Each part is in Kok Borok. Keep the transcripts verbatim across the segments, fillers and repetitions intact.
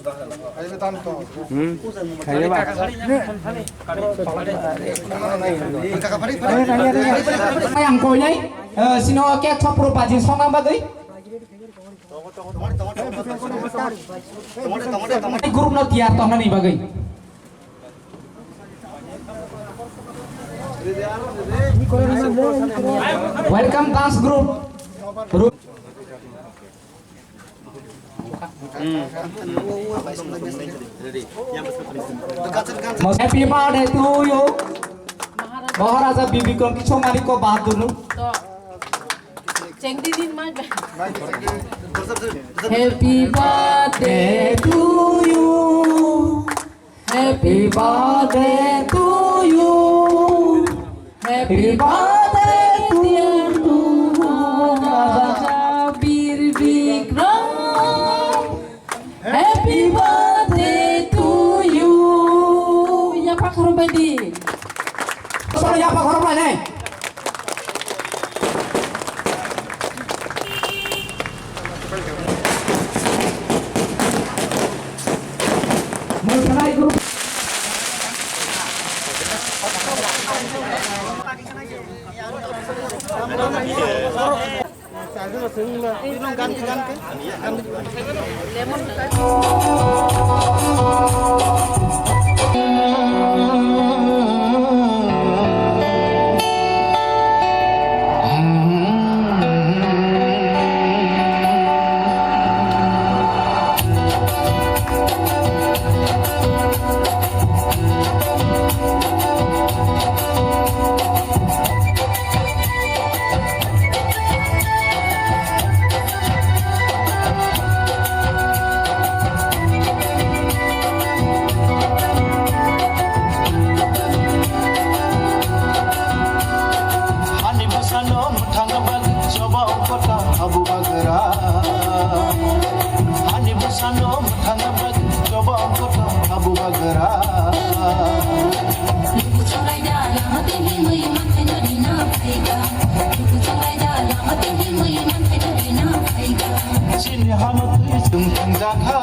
Hmm. Kaya ba? Ang koinai, eh, sino kek sopro baji songna bagwi. Group no tiyar tongnani bagwi. Welcome dance group. Group. Happy birthday to you. Maharaja Bibikron Kishore Manikya Bahadur nu. Cheng di din mai. Happy birthday to you. Happy birthday to you. Happy birthday to you. Raja Bir Bikram. Happy birthday to you. Yapha khorokbai di. Solo yapha khorokbai nai. Mwthangwi group. Ani bwsano mwthangna bagwi choba ongkota habu bagra. Ani bwsano mwthangna bagwi choba ongkota habu bagra. Chini hano twi chwng thangjakha.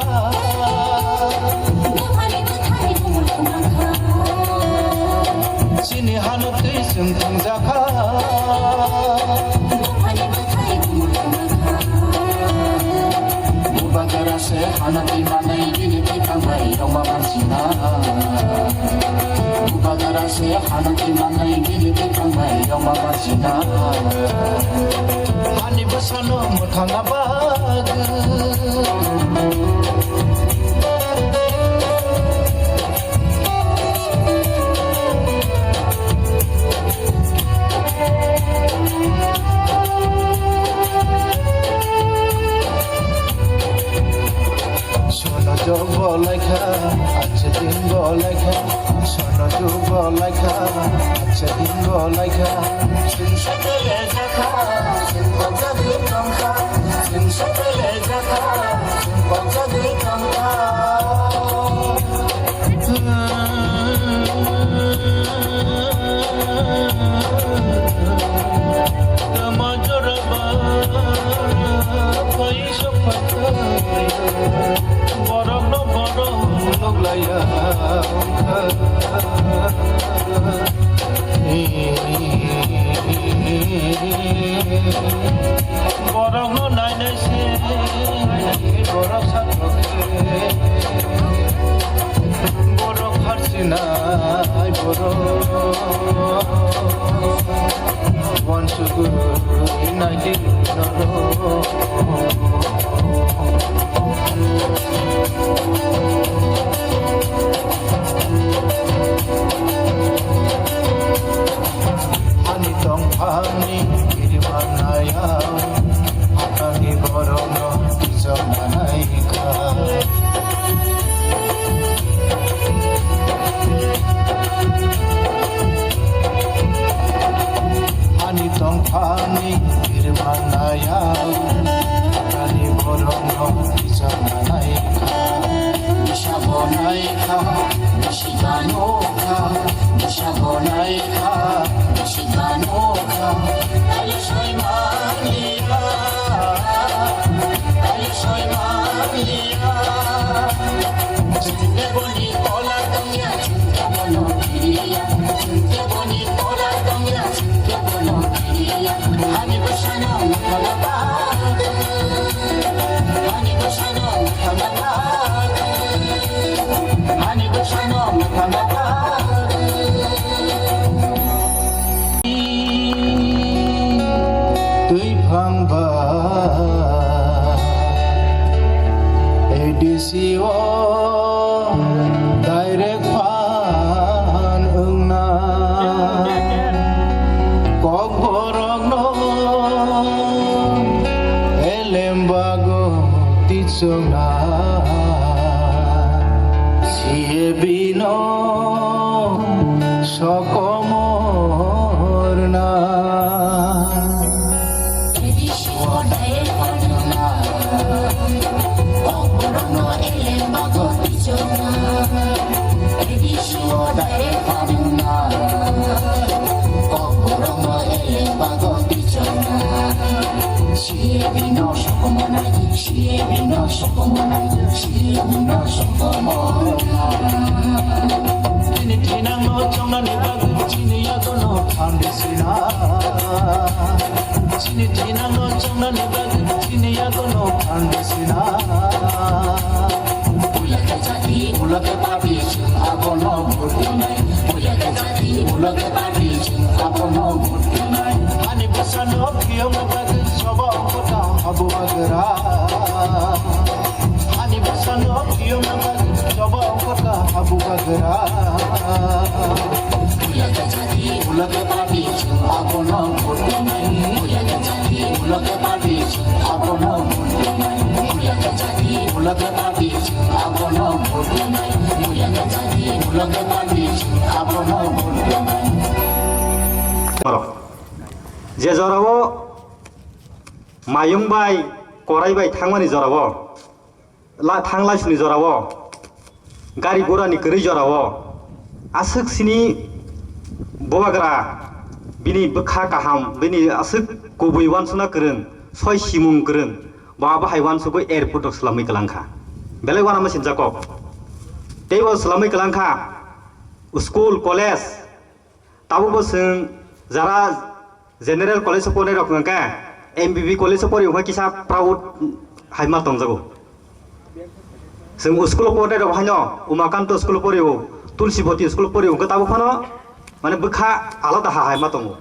Chini hano twi chwng thangjakha. Bubagra se hano twi manai bini twi tangbai yongma mansina. Bubagra se hano twi manai bini twi tangbai yongma mansina. Ani bwsano mwthangna bagwi. Sono jogo laikha, ache din bo laikha. Sono jogo laikha, ache din bo laikha. Sing satele jakha, sing pojagwi tongkha. Sing satele jakha, sing pojagwi tongkha. Borokno borok nuklaiya wngkha. Borokno nainai se borok satok se. Twi phang ba A D C o direct phan wngna, Kokborokno elem bago tichokna, C A B no sokomorna. Chini thinangno chongnani bagwi chini yagono phan rw sina. Chini thinangno chongnani bagwi chini yagono phan rw sina. Puila khe jati, puila khe party, chwng abono vote rwnai. Puila khe jati, puila khe party, chwng abono vote rwnai. Ani bwsano phiyokna bagwi sobo ongkota habu bagra. Ani bwsano phiyokna bagwi sobo ongkota habu bagra. Puila khe jati, puila khe party, chwng abono vote rwnai. Puila khe jati, puila khe party, chwng abono vote rwnai. Puila khe jati, puila khe party, chwng abono vote rwnai. Puila khe jati, puila khe party, chwng abono vote rwnai. Borok je jorao mayung bai korai bai thangmani jorao, la-, thang laisuni jorao, gari gurani kwrwi jorao, aswk sini bubagra bini bwkha kaham, bini aswk kubui uansukna kwrwng, soi simung kwrwng, bo abo hai uansugwi airport rok swlamwi kwlangkha. Belai uanama sinjakok. Teibo swlamwi kwlangkha school, college, tabukbo chwng jara general college o pornai rok hwnkhe M B B college o pori hwnkhe kisa proud hai ma tongjago. Chwng school o pornai rok haino Umakanto school o porio, Tulsiboti school o porio hwnkhe tabuk phano mane bwkha alada ha hai ma tongo.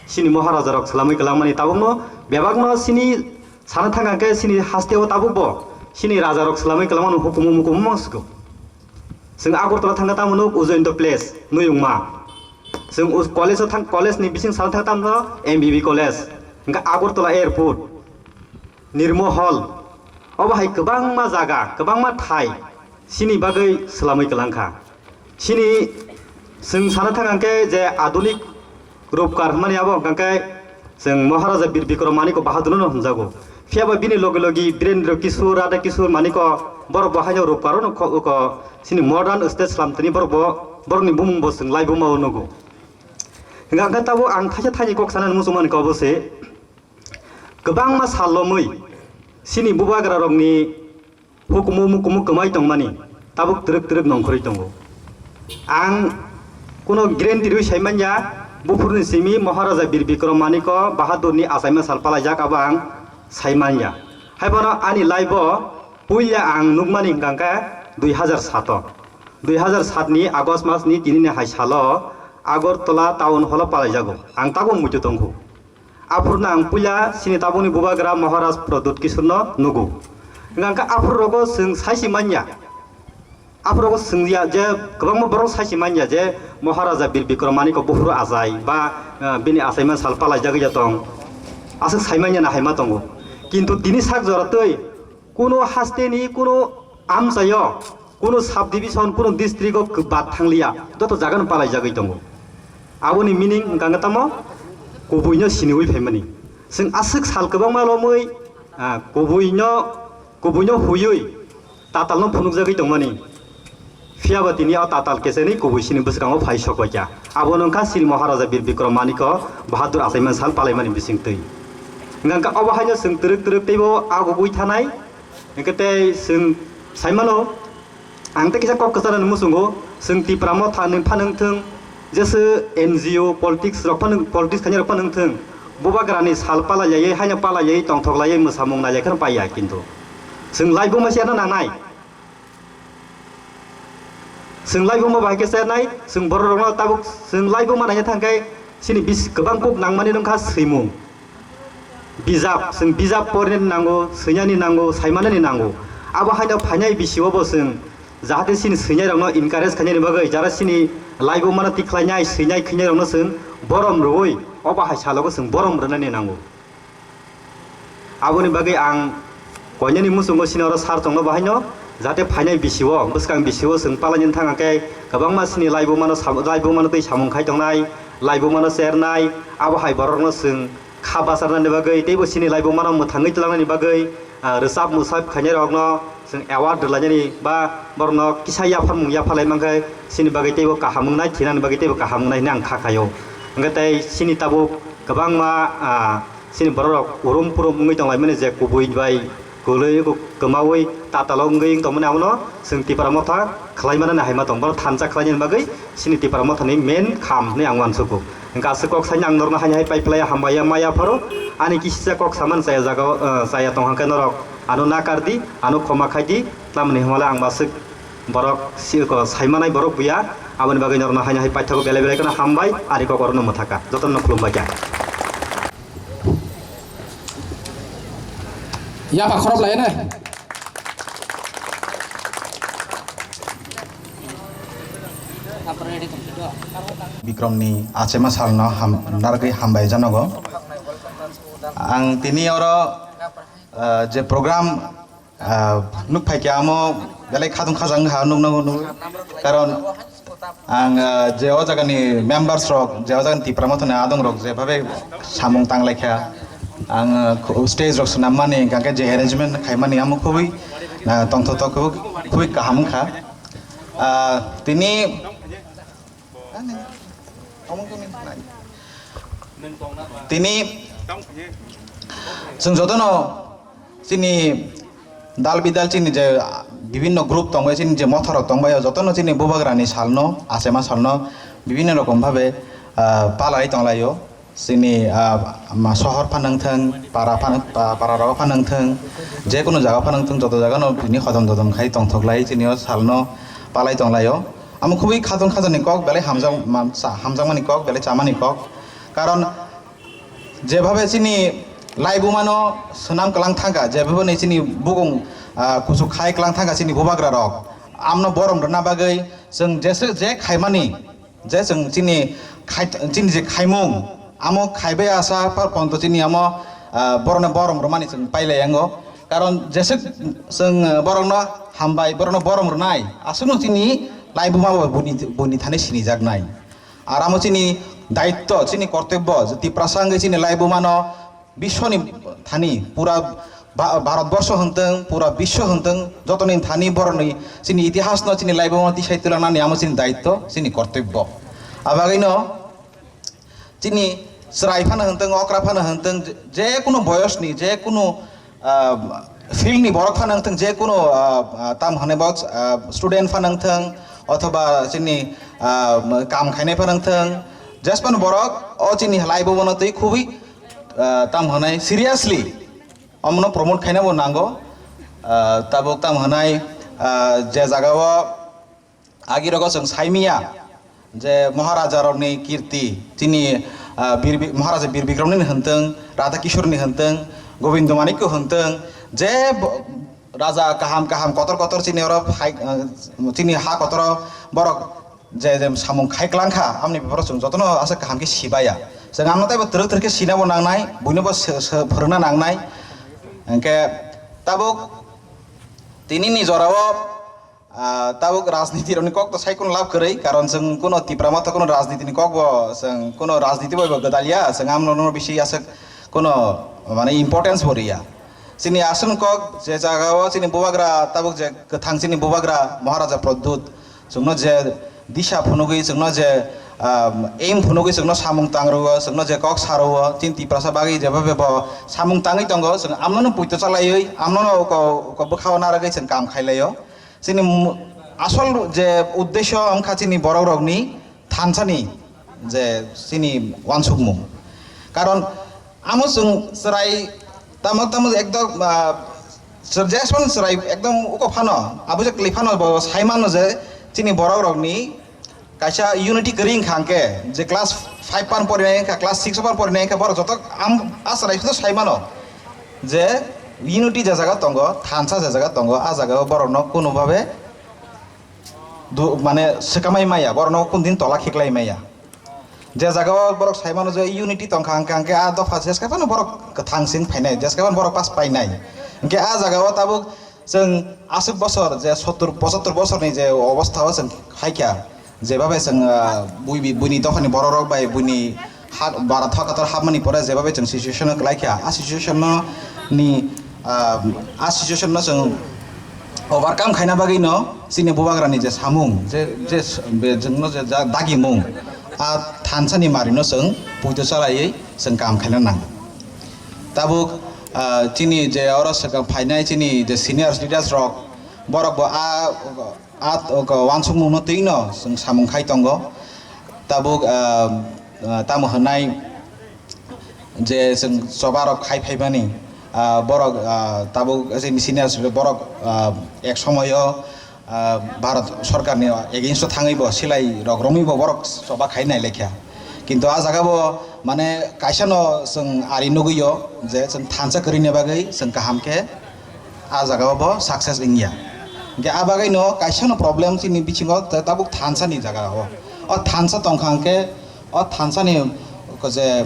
Chini Maharaja rok swlamwi kwlangmani tabukno bebakno chini sana thang khe chini haste o tabukbo chini raja rok swlamwi kwlangmani hukumu mukumu mansukgo. Chwng Agartala thangkha tamo nuk Ujjayanta Place, Nuyungma. Chwng us-, college o thang, college ni bising sal thangkha tamo M B B college, hwnkhe Agartala airport, Nirmo Hall. Obo hai kwbangma jaga, kwbangma thai chini bagwi swlamwi kwlangkha. Chini chwng sana thang khe je adunik Rupkar hwnmani abo hwnkha khe chwng Maharaja Bir Bikram Maniko Bahadurno hwnjago. Phiya ba bini logi logi Birendra Kishore, Radha Kishore Maniko borok bo haino Rupkarono kho-, kho-, chini modern state slam tini borok bo, borokni bumung bo chwng laibuma o nugo. Hwnkha khe tabuk ang thaisa thaini kok sanani muchung mankha obo se, kwbangma sal lomwi chini bubagra rokni hukumu mukumu kwmai tongmani tabuk twrwk twrwk nongkhorwi tongo. Ang kuno guarantee rwi sai manya, buphurni simi Maharaja Bir Bikram Maniko Bahadurni achaima sal palaijak abo ang sai manya. Haiphano ani life o puila ang nukmani hwnkha khe dui hazar sat o. Dui hazar sat ni August mas ni tini ni hai salo Agartala town hall o palaijago. Ang tabuk muitu tongkhu. Aphurno ang puila chini tabukni bubagra Maharaj Pradyut Kishorno nugo. Hwnkha khe aphuru rogo chwng saisi manya. Aphuru rogo chwngya je kwbangma borok saisi manya je Maharaja Bir Bikram Maniko buphuru achai ba, ah, bini achaima sal palaijagwi ya tong. Aswk sai manya na hai ma tongo. Kintu tini sak jora twi kuno hasteni kuno amchaio kuno subdivision, kuno district o kwbat thangliya, joto jaga no palaijagwi tongo. Aboni meaning hwnkha khe tamo? Kubuino siniwi phaimani. Chwng aswk sal kwbangma lomwi, ah, kubuino, kubuino huiwi tatalno phunukjagwi tongmani. Phiya ba tini o tatal keseni kubui sini bwskango phai sokbaikha. Abo wngkha chini Maharaja Bir Bikram Maniko Bahadur achaimani sal palaimani bisingtwi. Hwnkha khe obo haino chwng twrwk twrwk teibo agugwi thanai. Hwnkhe tei chwng saimano, Ang tei kisa kok kwcharnani muchungo, chwng Tipra Motha ni phanwng thwng, jese N G O politics rok phanwng, politics khainai rok phanwng thwng, bubagrani sal palaiyawi, haino palaiyawi, tongthok laiwi mwsamung nailaikhe paiya kintu. Chwng laibuma se ano nangnai. Chwng laibuma bahai khe chernai, chwng borok rokno tabuk chwng laibuma naina thangkhe chini bis-, kwbang kuk nangmani wngkha swimung. Bijap, chwng bijap porinani nango, swinani nango, saimanani nango. Abo haino phainai bisio bo chwng jahate chini swinai rokno encourage khainani bagwi, jara chini laibuma no tikhlainai, swinai khwinai rokno chwng borom rwui, obo hai salogo chwng borom rwnani nango. Aboni bagwi ang koinani muchungo chini oro sar tongno bahaino, jahate phainai bisio, bwskang bisio chwng palaini thang khe kwbangma chini laibuma no sam-, laibuma no twi samung khai tongnai, laibuma no chernai, abo hai borok no chwng kha bacharnani bagwi teibo chini laibuma no mwthangwi twlangnani bagwi, ah, rwchap mwchap khainai rokno chwng award rwlainani ba borokno kisa yapharmung yapharlai mankhe chini bagwi teibo kaham wngnai, thinani bagwi teibo kaham wngnai hwnwi ang kha khaio. Hwnkhe tei chini tabuk kwbangma, ah, chini borok rok urum purum wngwi tonglaimani je kubui bai kwlwi kwmaui tatalo wngwi wng tongmani abono chwng Tipra Motha khlaimanani haima tong. Bono thansa khlainani bagwi chini Tipra Mothani main kham hwnwi ang uansugo. Hwnkhe aswk kok saino ang norokno haino hai pai phlai hambai ya maya pharo ani kisisa kok samani chaya jaga, eh, chaya tong hwnkhe norok ano nakar di, ano khoma khai di, tamoni hwnmale ang aswk borok si-, ko saimanai borok buya, aboni bagwi norokno haino hai paithago belai belai kheno hambai, ani kok orono mwthaka, jotono khulumbai kha. Yapha khorop lai ne. Bikromni achema salno ham-, narwgwi hambai janogo. Ang tini oro, ah, je program, ah, nuk phaikha amo belai khatung khajang ha nukno nukwi. Karon ang, ah, je o jagani members rok, je o jagani Tipra Mothani adong rok jebhabe samung tanglaikha, ang, ah, khu-, stage rok swnammani, hwnkhe je arrangement khaimani amo khubui, ah, tongthoktok khubui, khubui kaham wngkha. Ah, tini Tini chwng jotono chini dal bidal chini je bibinno group tongbai, chini je motha rok tongbai, jotono chini bubagrani salno, achema salno bibinno rokom bhabe, ah, palai tonglaio. Chini, ah, ma sohor phanang thang, para phanang, pa-, para rogo phanang thang, je kunu jaga phanang thang, joto jagano bini hodom dodom khai tongthoklai, chini o salno palai tonglaio. Amo khubui khatung khajakni kok belai hamjak, ma-, cha-, hamjakmani kok, belai chamani kok. Karon jebhabe chini laibumano swnam kwlang thangkha, jebhabe ni chini bukung, ah, kuchuk khai kwlang thangkha chini bubagra rok. Amno borom rwna bagwi chwng jese je khaimani, je chwng chini khai, chini je khaimung, amo khaibai asa par ponto chini amo, ah, borokno borom rwmani chwng pailai yango. Karon jeswk chwng, ah, borokno hambai, borokno borom rwnai, aswkno chini laibuma bo buni, buni thani sinijaknai. Ar amo chini daitto, chini kortobbo, je Tiprasa wngwi chini laibumano biswoni thani, pura Ba-, Bharat borsho hwntwng, pura biswo hwntwng, jotoni thani borokni chini itihasno chini laibumano tisai twlangnani amo chini daitto, chini kortobbo. Abagwino chini chwrai phano hwntwng, okra phano hwntwng, je, je kunu boyosni, je kunu, ah, fieldni borok phano wngthwng, je kunu, ah, ah, tam hwnwi bo, ah, student phano wngthwng, othoba chini, ah, kam khainai phano wngthwng, jesphano borok o chini laibumano twi khubui, ah, tam hwnwi seriously omono promote khaina bo nango. Ah, tabuk tamo hwnai, ah, je jagao agi rogo chwng saimiya je Maharaja rokni kirti, chini, ah, Bir Bi-, Maharaja Bir Bikramni hwntwng, Radha Kishorni hwntwng, Gobindo Manikko hwntwng, je bo-, raja kaham kaham kotor kotor chini oro phai, ah, chini ha kotoro borok je, je samung khai kwlang kha, amoni bebaro chwng jotono aswk kaham khe sibaya. Chwng amno teibo twrwk twrwk khe sinabo nangnai, buinobo se, se phwrwngna nangnai. Hwnkhe tabuk tinini jorao, ah, tabuk rajniti rokni kok to sai kuno lab kwrwi, karon chwng kuno Tipra Motha kuno rajniti ni kok bo chwng kuno rajniti bai bo gwdalya, chwng amno no bisi aswk kuno mane importance bo riya. Chini aswk kok je jagao chini bubagra tabuk je kwthang chini bubagra Maharaja Pradyut chwngno je disa phunugwi chwngno je, ah, aim phunugwi chwngno samung tangrwo chwngno je kok sarwo chini Tiprasa bagwi jeba bebo samung tangwi tongo chwng amnono puito chalaiwi amnono uko, uko bwkhao narwgwi chwng kam khailaio. Chini mu-, Asol je uddesyo wngkha chini borok rokni thansani je chini wansukmung. Karon amo chwng chwrai tamo tamo ekdom, ah, chwr-, jeswan chwrai ekdom uko phano, abo je kwlwi phano bo sai mano je chini borok rokni kaisa unity kwrwi wngkha hwnkhe je class five pan porinai wngkha, class six pan porinai wngkha, borok joto am-, a chwrai phano sai mano je unity je jaga tongo, thansa je jaga tongo, a jaga o borokno kunu babe du-, mane swkamai maya, borokno kunu din tola khiklai maya. Je jaga o borok sai mano je unity tongkha hwnkha hwnkhe a dopha jeska phano borok kwthang sing phainai, jeska phano borok pass painai. Hwnkhe a jaga o tabuk chwng aswk bosor je sottur pochottor bosorni je obostha o chwng khaikha, jebabe chwng, ah, bui-, buini dophani bororok bai buini ha-, Bharat hakator hapmani pore jebabe chwng situation o kwlaikha, a situation no ni, ah, a situation no chwng overcome khaina bagwi no chini bubagrani je samung, je, je s-, be chwngno je ja-, dagimung, a thansani marino chwng puito chalaiwi chwng kam khaina nango. Tabuk, ah, chini je oro swkang phainai chini je senior leaders rok, borok bo a, a, o, wansukmungno twino chwng samung khai tongo. Tabuk, ah, ah, tamo hwnai je chwng choba rok khai phaimani, ah, borok, ah, tabuk chini senior borok, ah, ek somoyo ah, Bharat sorkarni against o thangwi bo silai rok romwi bo borok choba khai nai lekha. Kintu a jaga bo mane kaisa no chwng ari nugwi o je chwng thansa kwrwi ni bagwi chwng kaham khe a jaga o bo success wngya. Hwnkhe a bagwi no kaisa no problem chini bisingo ta-, tabuk thansa ni jaga o. O thansa tongkha hwnkhe o thansa ni ko je,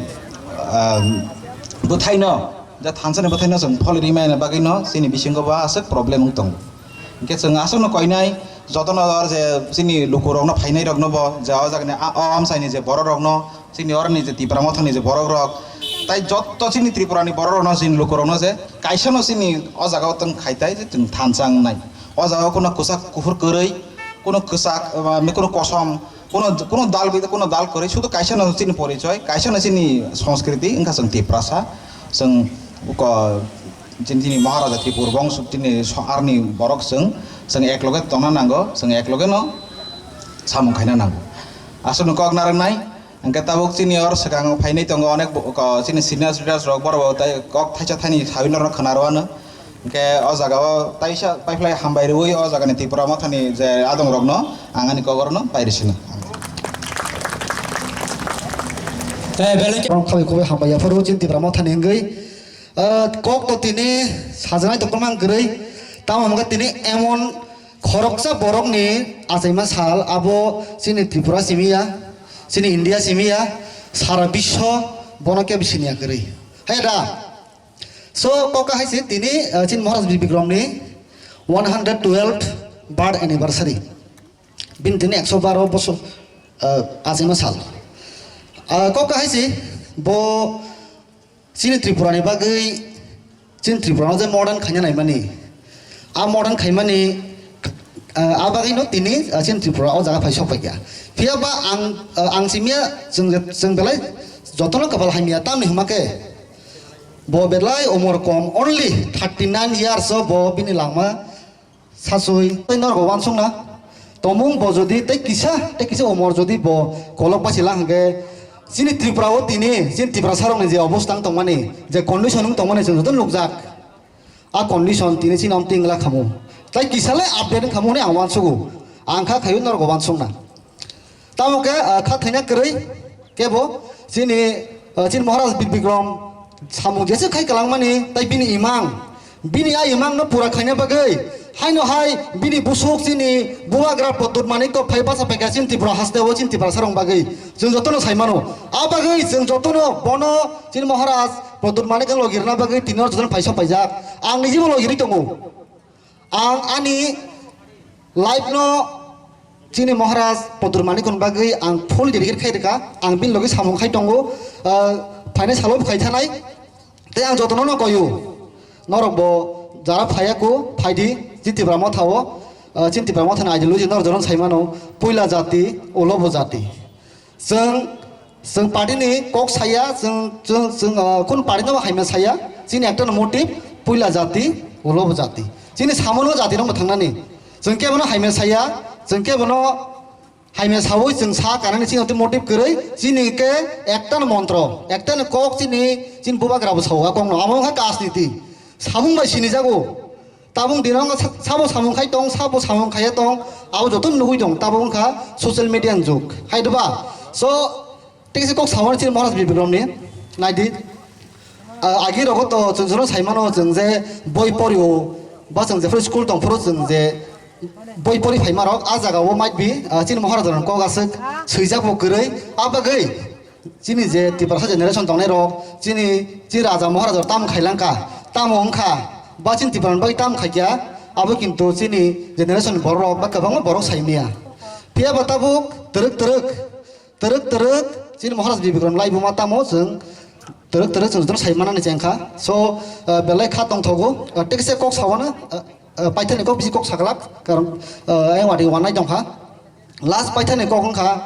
ah, bwthai no, je thansa ni bwthai no chwng pholi rimai ni bagwi no chini bisingo bo aswk problem wng tongo. Hwnkhe chwng aswkno koinai, jotono aro je chini lukurokno phainairokno bo, je o jagani a, o amchaini je bororokno, chini oroni je Tipra Mothani je borokrok, tai jotto chini Tripurani bororokno, chini lukurokno je kaisano chini o jagao tong khai tai je chwng thansa wngnai. O jagao kuno kwchak kuphur kwrwi, kuno kwchak, ah, kuno kosom, kuno, kuno dal bai, kuno dal kwrwi, sudu kaisano chini porichoi, kaisano chini sanskriti, wngkha chwng Tiprasa, chwng ko-, Chini, chini Maharaja Tripura bongso chini so-, arni borok chwng, chwng ekloge tongna nango, chwng ekloge no samung khaina nango. Aswkno kok narwknai, hwnkhe tabuk chini or swkang phainai tongo onek bo-, ko-, chini senior leaders rok borok bo tai kok thaisa thaini sawi norok khna rwano. Hwnkhe o jaga o taisa paiphlai hambai rwui o jagani Tripura Mothani je adong rokno ang ani kok orono pai rwsino. Tei belai khe- Borok khabai khubui hambai yaphuru chini Tripura Mothani wngwi. Ah, kok to tini sajwnai to kwmang kwrwi, tamo hwnba tini emon khoroksa borokni achaima sal, abo chini Tripura simi ya, chini India simi ya, sara biswo bono kebo siniya kwrwi. Hai da? So, kok hai se tini, ah, chini Maharaj Bir Bikramni one hundred twelve birth anniversary. Bini tini ekso baro bosor, ah, achaima sal. Ah, kok hai se bo Chini Tripura ni bagwi, chini Tripura no je modern khaina naimani, a modern khaimani, ah, a bagwi no tini, ah, chini Tripura o jaga phai sok paikha. Phiya ba ang, ah, ang simya, chwng, chwng belai jotono kwpal hamya, tamni hwnba khe bo belai umor kom, only thirty nine years o bo bini langma Sasui, tei norok wansukna. Tomung bo jodi tei kisa, tei kisa umor jodi bo kolok basi lang hwnkhe, chini Tripura o tini, chini Tiprasa rokni je obostha wng tongmani, je condition wng tongmani chwng joto nukjak. A condition tini chini om tingla khamu. Tai kisa le update wng khamu hwnwi ang wansugo. Ang kha khayu norok wansukna. Tamo khe, ah, kha thaina kwrwi kebo chini, ah, chini Maharaj Bir Bikram samung jesa khai kwlangmani, tai bini imang, bini a imang no pura khaina bagwi, haino hai bini busuk chini bubagra Pradyut Manik to phai basa phaikha chini Tripura haste o chini Tiprasa rok bagwi. Chwng jotono sai mano. A bagwi chwng jotono bono chini Maharaj Pradyut Manik no logirna bagwi tini jotono phaisa paijak. Ang nijibo logirwi tongo. Ang ani life no chini Maharaj Pradyut Manik ni bagwi ang full dedicate khai rwkha. Ang bini logi samung khai tongo, ah, phainai salo bo khai thanai. Tei ang jotono no koyo. Norok bo jara phaiya ko, phaidi, chini Tipra Motha o, ah, chini Tipra Motha ni ideology norok jotono sai mano, puila jati, ulo bo jati. Chwng, chwng party ni kok saya, chwng, chwng, chwng, ah, kun party no hamya saya, chini ekta no motive, puila jati, ulo bo jati. Chini samono jati rok bo thangnani. Chwng kebono haimya saya, chwng kebono haimya sawi chwng sa kanani chini motive kwrwi, chini khe ekta no montro, ekta no kok chini, chini bubagra bo sao a kokno, amo wngkha rajniti. Samung bai sinijago. Tabuk dino wngkha sa-, sabo samung khai tong, sabo samung khaiya tong, abo joto nugwi tong, tabuk wngkha social media ni jug. Hai diba? So, Tei kisa kok sawan chini Maharaj Bibikram ni, naidi. Ah, agi rogo to chwng jono saimano chwng je boi porio, ba chwng jephru school tong phuru chwng je boi pori phaima rok, ah jaga o might be, ah, chini Maharaj rok kok aswk swijak bo kwrwi, ah bagwi chini je Tiprasa generation tongnai rok, chini, chini Raja Maharaj rok tam khailangkha, tamo wngkha, ba chini Tipra ni bagwi tam khaikya, abo kintu chini generation borok rok ba kwbangma borok saimaya. Phiya ba tabuk twrwk twrwk, Twrwk twrwk chini Maharaj Bibikram laibuma tamo chwng twrwk twrwk chwng jotono sai manani chengkha. So, ah, belai kha tongthogo. Ah, tekse kok sawana, ah, ah, paithani kok bisi kok saklak. Karon, ah, ayang wadi wanai tongkha. Last paithani kok wngkha,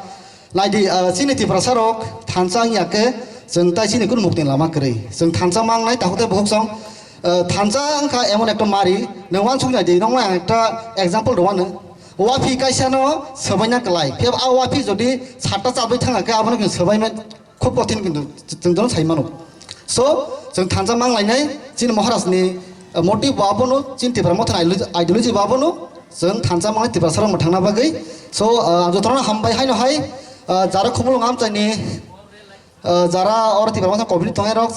naidi, ah, chini Tiprasa rok thansa wngya khe chwng tai chini kunu mukti lama kwrwi. Chwng thansa mangnai takhuk tei bukhuk song, ah, thansa wngkha emon ekta mari, nwng uansuk naidi, nokno ang ekta example rwano. Waphi kaisa no swbaina kwlai. Phiya a waphi jodi satta chabwi thang khe abono kintu swbaima khub kothin kintu chwng jono sai mano. So, chwng thansa mang lainai chini Maharaj ni, eh, motive bo abono, chini Tipra Motha ni ideology, ideology bo abono, chwng thansa mang Tiprasa rok mwthangna bagwi. So, ah, jotono hambai haino hai, ah, jara khumulwng amchaini Ah, jara oro Tipra Motha committee tongnai rok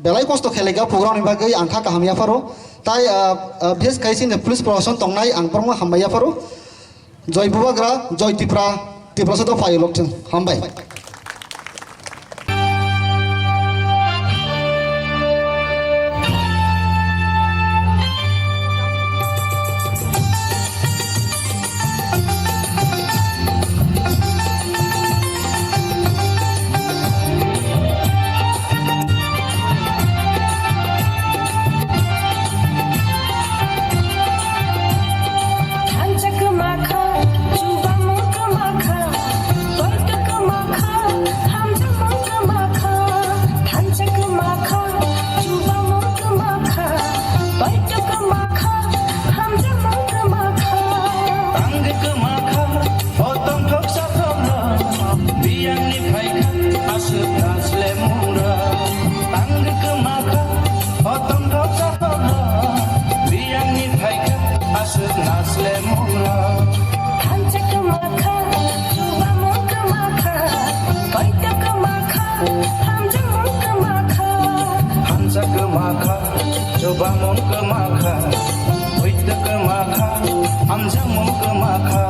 belai kosto khelai kha program ni bagwi ang kha kaham yapharo. Tai, ah, ah, bes khai sini police proshashan tongnai ang borokno hambai yapharo. Joi Bubagra, Joi Tipra, Tiprasa dopha yolok thung. Hambai. Thansa kwma kha, chubamung kwma kha, poito kwma kha, hamjakmung kwma kha. Thansa kwma kha, chubamung kwma kha, poito kwma kha, hamjakmung kwma kha. Tang kwma kha, o tongthok sathok rok, biyangni phai kha, aswk naslemung rok. Tang kwma kha, o tongthok sathok rok, biyangni phai kha, aswk naslemung rok. Thansa kwma kha, chubamung kwma kha, poito kwma kha, hamjakmung kwma kha. Thansa kwma kha, chubamung kwma kha, poito kwma kha, hamjakmung kwma kha.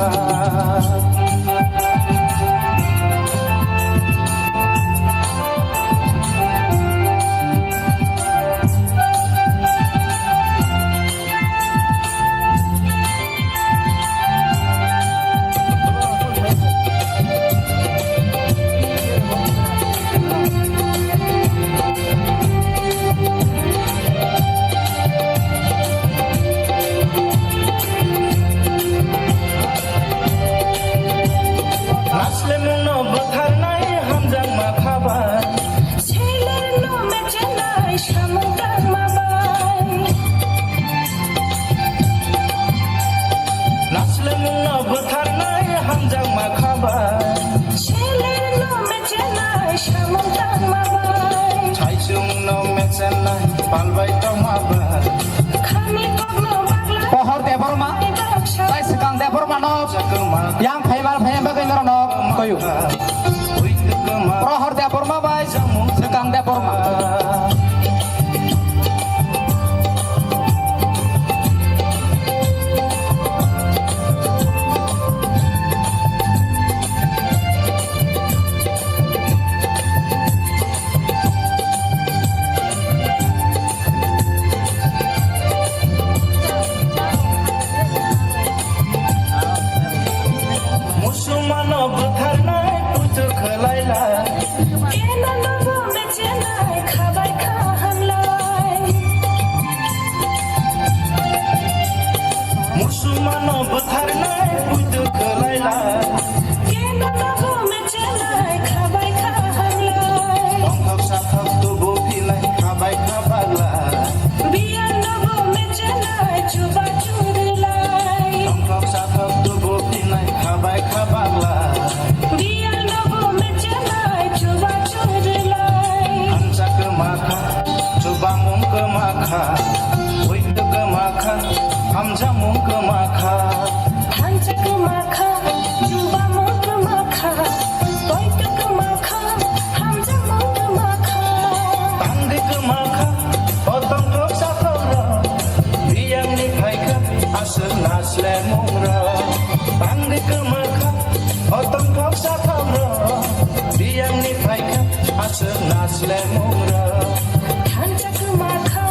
Naslemungno bwtharnai hamjakma khabar. Selerno mechenai samung tangma bai. Naslemungno bwtharnai hamjakma khabar. Selerno mechenai samung tangma bai. Saisungno mechenai palbai tongma bai. Khani kokno bagla. Pohor Debbarma, tai swkang Debbarmano, yang phaibar phaiya bagwi norokno koyu. Prohor Debbarma bai swkang Debbarma. Musulmano bwtharnai puitu Lemura. Thansa kwma kha.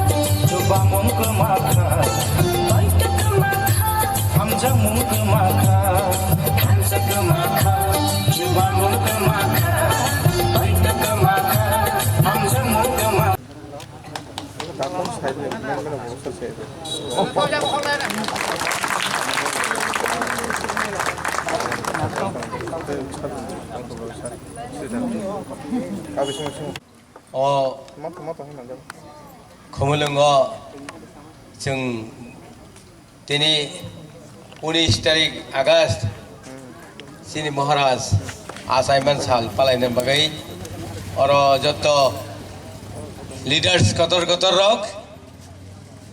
Chubamung kwma kha. Baita kwma kha. Hamjamung kwma kha. Thansa kwma kha. Chubamung kwma kha. Baita kwma kha. Hamjamung kwma. O Khumulwngo chwng tini unis tarik August chini Maharaj achaiman sal palaina bagwi oro jotto leaders kotor kotor rok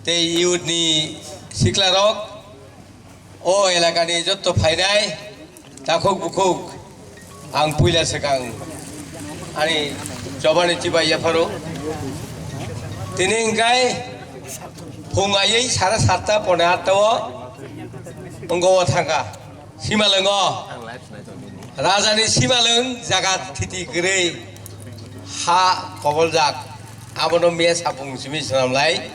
tei youth ni sikla rok o elakani jotto phainai takhuk bukhuk ang puila swkang ani chobani chibai yapharo. Tini hingkai phung aywi sara satta pone atta o wngko o thangkha Simalwngo. Rajani Simalwng jaga thiti kwrwi ha koboljak abono miya sapung simi swnamlai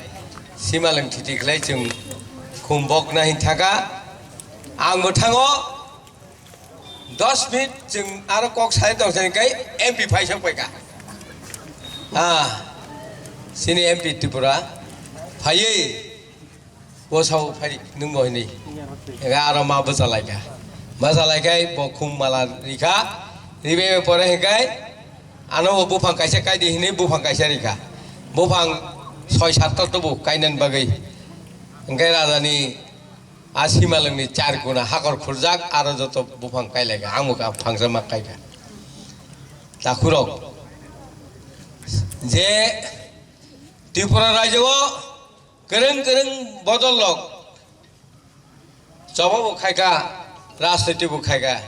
Simalwng thiti khlai chwng khum bokna hin thangkha. Ang bo thango dos minute chwng aro kok sai tong sani kai M P phai sok paikha. Ah, sini M P Tripura phaiwi bosao phai nwng bo hinwi. Ega aro ma bwsa laikha. Bwsa laikhai bo khum mala rikha. Ribai pore hinkai ano bo buphang kaisa kaidi hinwi buphang kaisa rikha. Buphang soi satta tubu kainan bagwi. Hinkai rajani A Simalwngni char guna hakor khurjak, aro joto buphang kailaikha, ang bo phangsa ma kaikha. Takhurok, je Tripura rajyo o kwrwng kwrwng bodol rok choba bo khaikha, rajniti bo khaikha.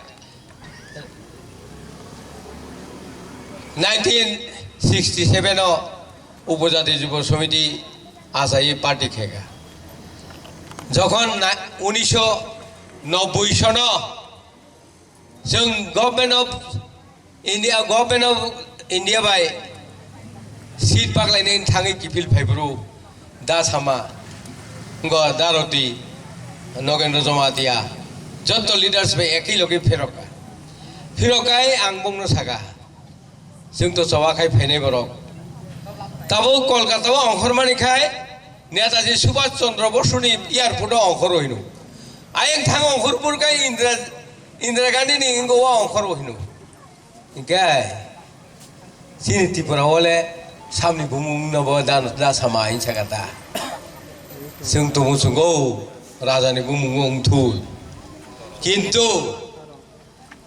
Nineteen sixty seven o Upojati Jubo Samiti achaiwi party khaikha. Jokhon na-, unisho nobboi sono chwng Government of India, Government of India bai seat paklainani thangwi kiphil phaiphuru da Sama, wngkha da Roti, Nogendra Jamatia, jotto leaders bai ekhi logi phirokha. Phirokkhai ang bongno sakha, chwng to choba khai phainai borok. Tabuk Kolkata o ongkhormani khai Netaji Subhash Chandra Bosuni airport o ongkhoro hino. Ayang thang ongkhor pur khai Indira, Indira Gandhi ni wngkha o ongkhoro hino. Hingke chini Tripura o le samni bumung no bo da, da Sama hinwi sakha ta. Chwng tumu chwngkho raja ni bumung o wngthun. Kintu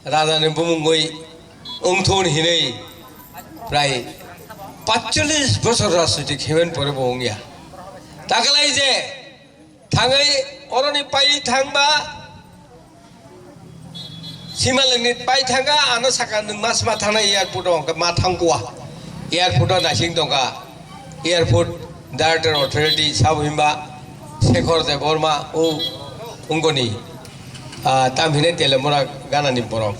raja ni bumungwi wngthun hinwi prai paitalish bosor rajniti khemen pore bo wngya. Taklai je thangwi oroni pai thangba Simalwngni pai thangkha, ano saka nwng ma sma thangnai airport o, hwnkhe ma thangkua. Airport o naising tongkha. Airport Director Authority sabo himba Shekhar Debbarma o wngkoni, ah, tam hinai Telemura ganani borok.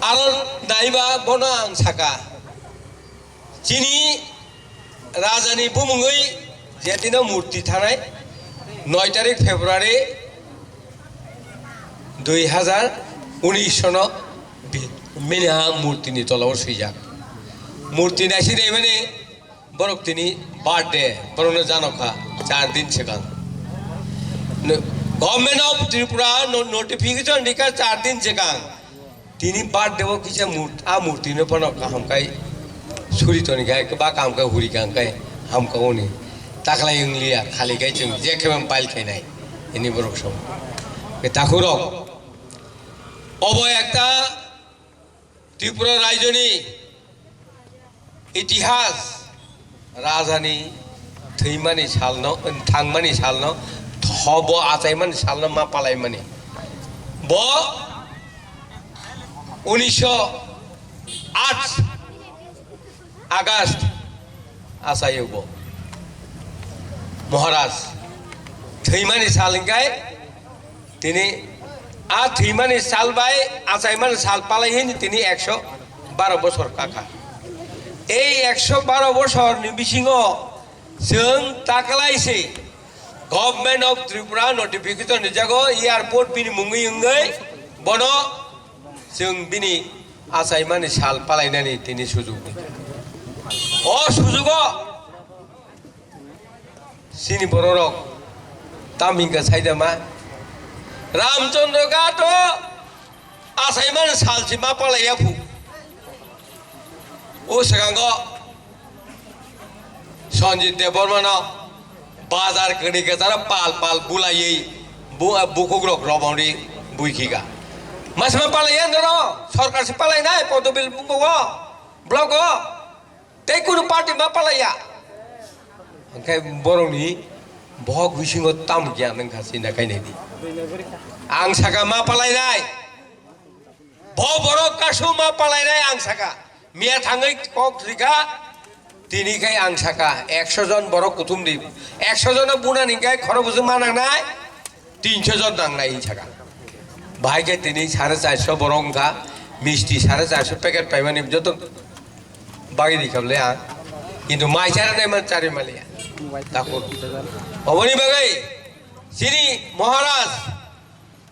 Aro naiba bono ang saka. Chini rajani bumungwi jetino murti thanai noi tarik February dui hazar unis sono bi-, mini ha murtini tolao swijak. Murti naisi naimani borok tini birthday, borokno janokha char din swkang. No-, Government of Tripura no-, notification rikha char din swkang. Tini birthday o kisa mur-, a murti no phano kaham kai suri toni kai, ba kaham kai huri kang kai ham ka oni. Taklai wng liya, khali kai chwng je khe bang pile khainai. Ini borok song. Ke takhurok. Obo ekta Tripura rajyoni itihas. Rajani thwimani salno, thangmani salno, thobo achaimani salno ma palaimani. Bo unisho aat August achaio bo. Maharaj thwimani sal hingkai tini a thwimani sal bai achaimani sal palai hini tini ekso baro bosor kakha. Ei ekso baro bosorni bisingo chwng taklaise Government of Tripura notification rijago airport bini mungwi wngwi bono chwng bini achaimani sal palainani tini sujuk. O sujugo chini bororok tam hingka saidama Ramchandra Ghat o achaimani salsi ma palaiya phu. O swkango Sanjit Debbarmano bazar kwrwi kwcharo pal pal bulaiwi bu-, bukukrok romori buikhika. Masima palaiya norok, sorkar se palainai, Podobil bukugo, blogo, tei kunu party ma palaiya. Hwnkhe borokni bohok bisingo tam giyan wngkha sinda kainai di. Ang saka ma palainai. Bo borok kasu ma palainai ang saka. Miya thangwi kok rika, tini khai ang saka, ekso jon borok kuthum di. Ekso jono bunani khai khoro busu ma nangnai, tinso jon nangnai saka. Bahai khe tini sare charso borok wngkha, misti sare charso packet paimani joto bagwi rikha bole ang. Kintu mai chara nai man chari maliya. Takhuk. Oboni bagwi chini Maharaj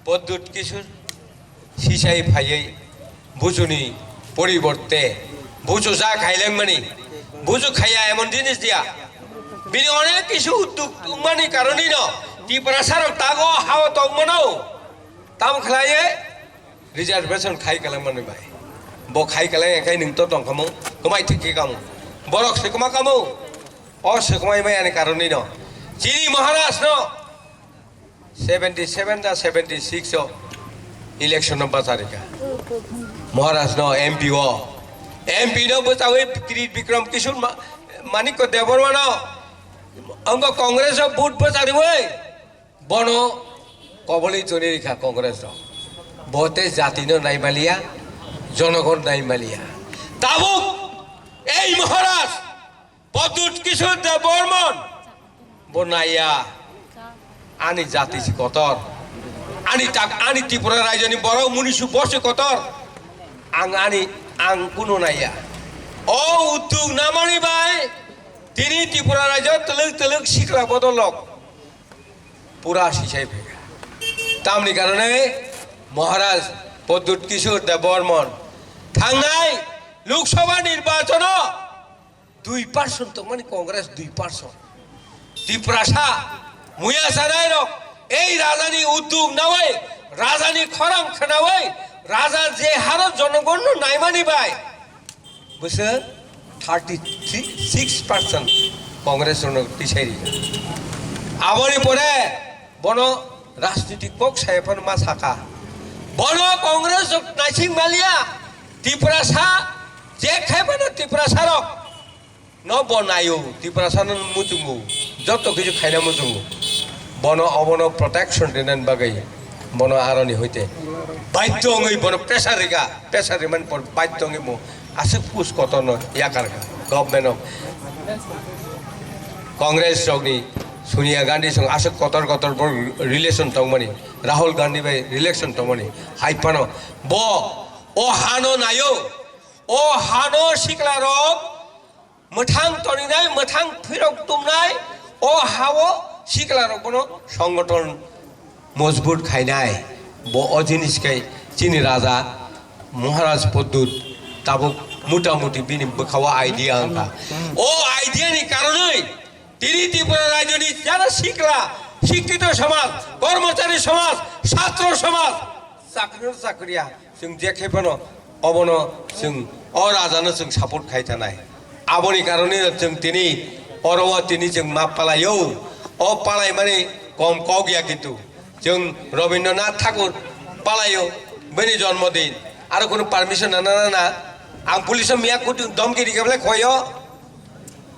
Pradyut Kishore sisai phaiwi buchuni poriborte buchu ja khailengmani, buchu khaiya emon jinis diya. Bini onek kisu udduk tongmani karonino Tiprasarok tago hao tongmano tam khlaiwi reservation khai kalangmani bai. Bo khai kalang enkhai nwng to tongkhamu, kwmai thik khe kamu. Borok se kwma kamu. O se kwmai maya ni karonino chini Maharaj no seventy seven da seventy six o election no bacharika. Maharaj no M P o, M P no bwchawi Kri-, Bikram Kishore Ma-, Manikya Debbarma no ongo Congress o vote bwchariwi bono kobolwi choni rikha Congress rok. Bo te jati no naimaliya, jonogon naimaliya. Tabuk ei Maharaj Pradyut Kishore Debbarman bo naiya, ani jati si kotor, ani tak, ani Tripura raijoni borok munisu bo si kotor, ang ani, ang kuno naiya. O udduk namani bai tini Tripura raijo twlwk twlwk sikla bodolok pura sisai phaikha. Tamni karone Maharaj Pradyut Kishore Debbarman thangnai Lok Sabha nirbachano dui percent tongmani Congress dui percent. Tiprasa muya sanai rok ei rajani udduk nawi, rajani khorang khnawi, raja je haro jonogonno naimani bai bwswk thirty six percent Congress rokno tisai rijak. Aboni pore bono rajnitik kok saya phano ma saka. Bono Congress rok naising maliya, Tiprasa je khai mano Tiprasa rok no bo naio, Tiprasa no muchungo, joto kichu khaina muchungo. Bono obono protection rinani bagwi bono aroni hoite baidhyo wngwi bono pressure rika, pressure rimani por baidhyo wngwi bo aswk push kotorno yakar kha. Government of Congress rokni Sonia Gandhi song aswk kotor kotor bo relation tongmani, Rahul Gandhi bai relation tongmani, hai phano bo o hano naio, o hano sikla rok mwthang toninai, mwthang phirok tumnai, o hao siklarok bono songothon mojbut khainai. Bo o jinis khe chini raja Maharaj Pradyut tabuk mota moti bini bwkhao idea wngkha. O idea ni karonwi tini Tripura rajyoni jara sikla, sikkito samaj, kormochari samaj, satro samaj, chakri chakriya, chwng je khe phano obono chwng o rajano chwng support khai tanai. Aboni karone chwng tini oro o tini chwng ma palaio. O palaimani kom kok ya kintu. Chwng Rabindranath Thakur palaio, bini jonmodin. Aro kunu permission nana nana. Ang police o miya kutu domki rikha bole khoyo.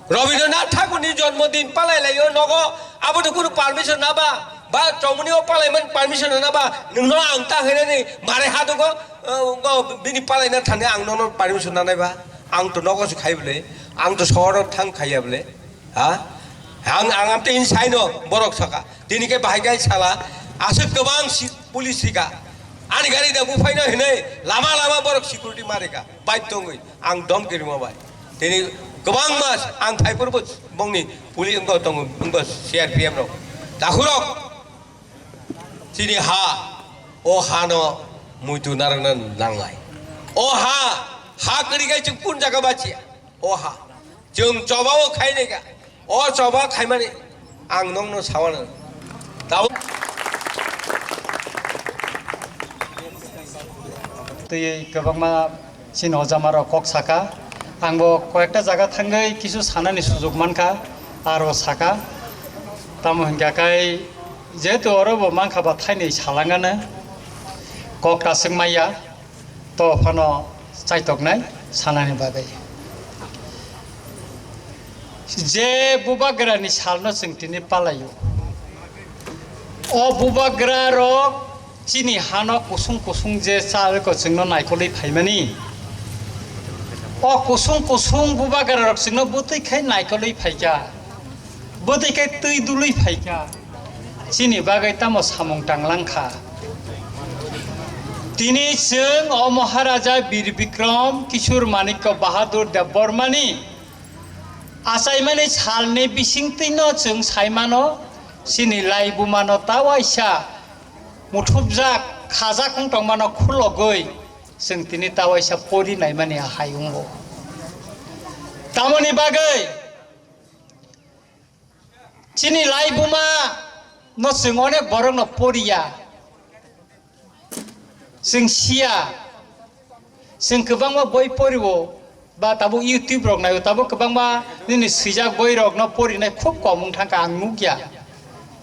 Rabindranath Thakurni jonmodin palai laio nogo, abono kunu permission naba, ba chongmani o palaiman permission naba, nwngno ang ta hinani mare hadugo, eh, go bini palaina thani ang nono permission nanai ba, ang to nogo se khai bole, ang to sohoro thang khaiya bole, ha? Ang, ang amte in saino borok saka, tini khe bahai kai sala, aswk kwbang si-, police sika, ani gari da buphaino hinai lama lama borok security marika, bike tongwi, ang domki rima bai. Tini kwbangma ang phaiphuru bo bongni puli wngbo tongo, wngbo C R P F rok. Takhurok chini ha, o hano muitu narwkna nanglai. O ha, ha kwrwi khai chwng kun jaga bachiya. O ha, chwng choba o khainai kha. O choba khaimani ang nokno sawano. Tabo twi kwbangma chini ojamarok kok saka. Ang bo koyekta jaga thangwi kisu sanani sujuk mankha, aro saka. Tamo hinkha khai jehetu oro bo mankha ba thainwi salangano kok kasuk maya. To phano chaitoknai sanani bagwi. Je bubagrani salno chwng tini palaio. O bubagrarok chini hano kusung kusung je chal ko chwngno naikolwi phaimani. O kusung kusung bubagrarok chwngno bwtwi khai naikolwi phaikha. Bwtwi khe twi dului phaikha, chini bagwi tamo samung tanglangkha. Tini chwng o Maharaja Bir Bikram Kishore Manikya Bahadur Debbarmani achaimani salni bisingtwino chwng saimano, chini laibumano ta waisa muthupjak, khajak wng tongmano khulogwi chwng tini ta waisa pori naimani ahai wngo. Tamoni bagwi chini laibuma no chwng onek borok no poriya, chwng siya, chwng kwbangma boi poriwo, ba tabuk YouTube rok naio, tabuk kwbangma nini swijak boi rok no porinai khub kom wng thangkha, ang nukya.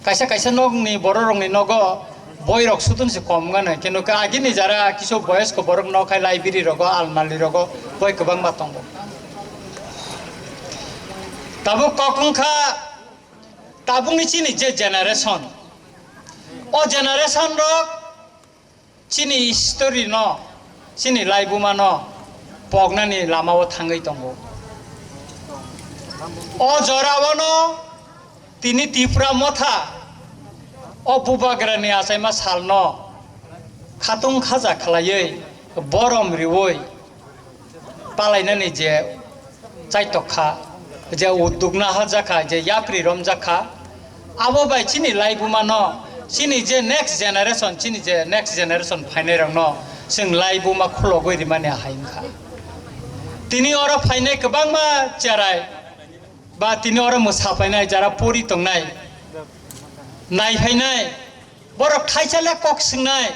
Kaisa kaisa nokni borok rokni nogo boi rok sudun se kom wngano, keno khe agini jara kisu boyosko borok nok hai library rogo, almari rogo boi kwbangma tongo. Tabuk kok wngkha, tabukni chini je generation, o generation rok chini history no, chini laibuma no poknani lama o thangwi tongo. O jora o no tini Tipra Motha o bubagrani achaima salno khatung khaja khlaiwi borom riwi palainani je chaitok kha, je uduk naharjak kha, je yapri romjak kha, abo bai chini laibuma no, chini je next generation, chini je next generation phainai rok no chwng laibuma khulogwi rimani ahai wngkha. Tini oro phainai kwbangma cherai ba tini oro mwsa phainai, jara pori tongnai, nai phainai, borok thaisa le kok swngnai,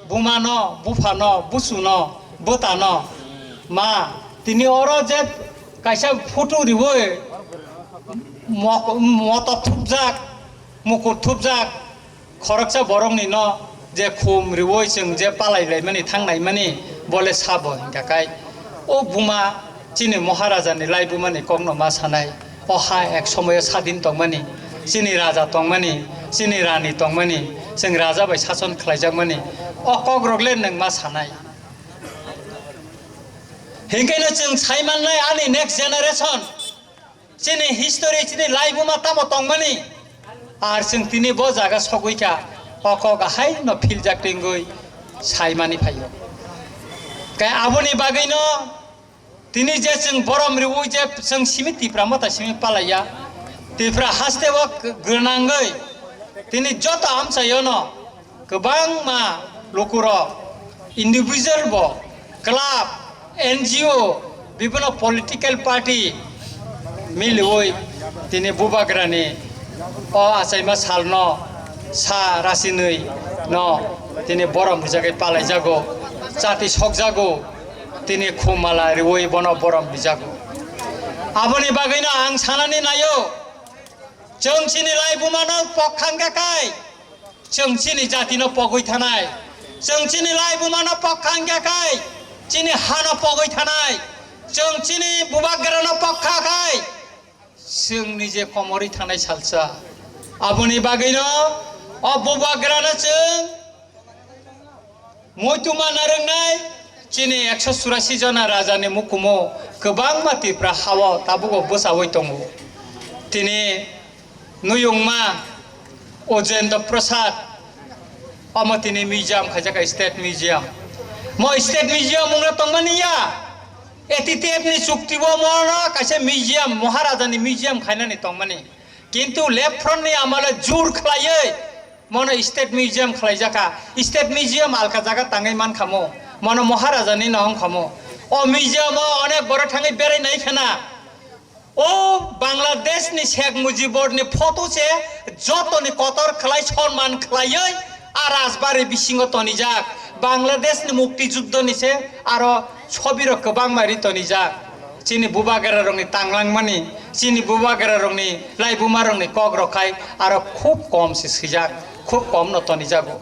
buma no, bupha no, busu no, bwta no, ma, tini oro je kaisa photo riwi mok-, motok thupjak, mukur thupjak, khoroksa borokni no je khum riwi chwng je palai laimani thang naimani bole sabo hinkha kai. O buma chini Maharaja ni laibuma ni kok no ma sanai. O ha ek somoyo sadin tongmani, chini raja tongmani, chini rani tongmani, chwng raja bai sason khlaijakmani. O kok rok le nwng ma sanai. Hinkhe no chwng sai mannai ani next generation. Chini history, chini laibuma tamo tongmani, ar chwng tini bo jaga sogwi kha, o kok ahai no philjak tingwi saimani phaio. Khe aboni bagwino tini je chwng borom riwi je chwng simi Tipra Motha simi palaiya, Tipra haste o gwnangwi tini joto amchaiono kwbangma lukurok, individual bo, club, N G O, bibino political party miliwi tini bubagrani o achaima salno sa rasinwi no tini borom rijagwi palaijago, chati sokjago, tini khumala riwi bono borom rijago. Aboni bagwino ang sanani naio, chwng chini laibumano pokkhang kha kai. Chwng chini jatino pogwi thanai, chwng chini laibumano pokha wngya khai, chini hano pogwi thanai, chwng chini bubagrano pokha khai, chwng nije komorwi thanai salsa. Aboni bagwino o bubagrano chwng muituma narwknai, chini ekso churasi jona rajani mukumu kwbangma Tipra hao tabugo bwchaui tongo. Tini Nuyungma Ojendra Prasad, omo tini museum khaijak, state museum. Mo state museum wngna tongmani ya? A T T F ni chukti o mono kaisa museum, Maharaja ni museum khainani tongmani. Kintu left front ni amale jur khlaiwi mono state museum khlaijakha. State museum alka jaga tangwi mankha mo. Mono Maharaja ni no wngkha mo. O museum o onek borok thangwi berai nai khana. O Bangladesh ni Sheikh Mujibur ni photo se joto ni kotor khlai, sonman khlaiwi a rajbari bisingo tonijak. Bangladesh ni mukti juddho ni se aro sobi rok kwbangma ri tonijak. Chini bubagra rok ni tanglangmani, chini bubagra rok ni laibuma rok ni kok rok khai aro khub kom se swijak, khub kom no tonijago.